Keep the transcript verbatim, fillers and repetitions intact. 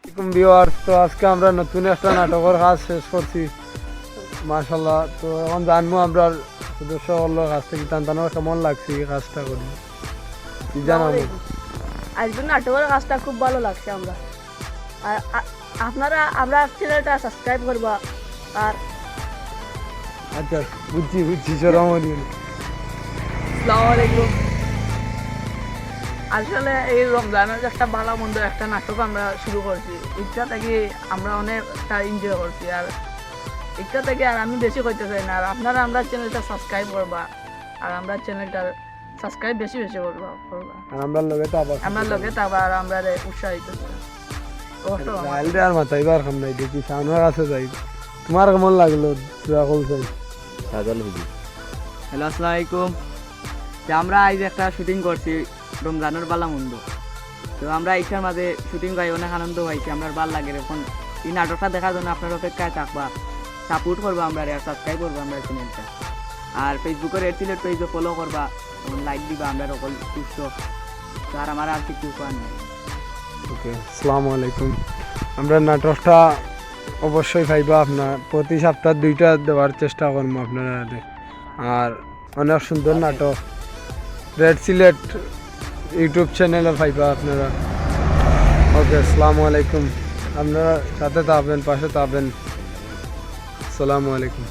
আসসালামু আলাইকুম viewers, তো আজকে আমরা নতুন একটা নাটকর কাজ শেষ করছি মাশাআল্লাহ। তো এখন জানমু আমরার সদস্য অকলর কাছ থাকি তান তানর কেমন লাগছে এই কাজটা করি। জি, জানাবো। আজকের নাটকর কাজটা খুব ভালা লাগছে আমরার। আর আ-, আপনারা আমরার channelটা subscribe করবা। আর আচ্ছা, বুঝছি, বুঝছি, শরম অইলো। আসসালামু আলাইকুম। আসলে এই রমজানর একটা ভালা মন্দ একটা নাটক আমরা শুরু করছি, ইটা থাকি আমরা অনেকটা enjoy করছি। আর ইটা থাকি আর আমি বেশি কইতাম চাই না, আর আপনারা আমরার channelটা subscribe করবা, আর আমরার channelটা subscribe বেশি বেশি করবা, করবা। আর আমরার লগে থাকবা। আমরার লগে থাকবা আর আমরারে উৎসাহিত করবা। রাইলরে আর মাতাইবার কাম নাই, দেখি শাওনর কাছে যাই। তুমার কেমন লাগলো? তুরা কল চাই। কাজল হুজুর। Hello, আসসালামু আলাইকুম। তে আমরা আইজ একটা shooting করছি রমজানর ভালা মন্দ। তো আমরা ইটার মাঝে shooting করি অনেক আনন্দ পাইছি, আমরার ভালা লাগের। এখন এই নাটকটা দেখার জন্য আপনারা অপেক্ষায় থাকবা, support করবা আমরারে, আর subscribe করবা আমরার channelটা, আর Facebookর Red Sylhet pageও follow করবা, এবং like দিবা আমরার অকল দুষ্ট। তো আর আমার আর কিছু কওয়ার নাই। ওকে, আসসালামু আলাইকুম। আমরার নাটকটা অবশ্যই পাইবা আপনারা, প্রতি সপ্তাহ দুইটা দেওয়ার চেষ্টা করমু আপনারারে। আর অনেক সুন্দর নাটক Red Sylhet YouTube channelও পাইবা আপনারা। ওকে, আসসালামু আলাইকুম। আপনারা সাথে থাকবেন, পাশে থাকবেন। আসসালামু আলাইকুম।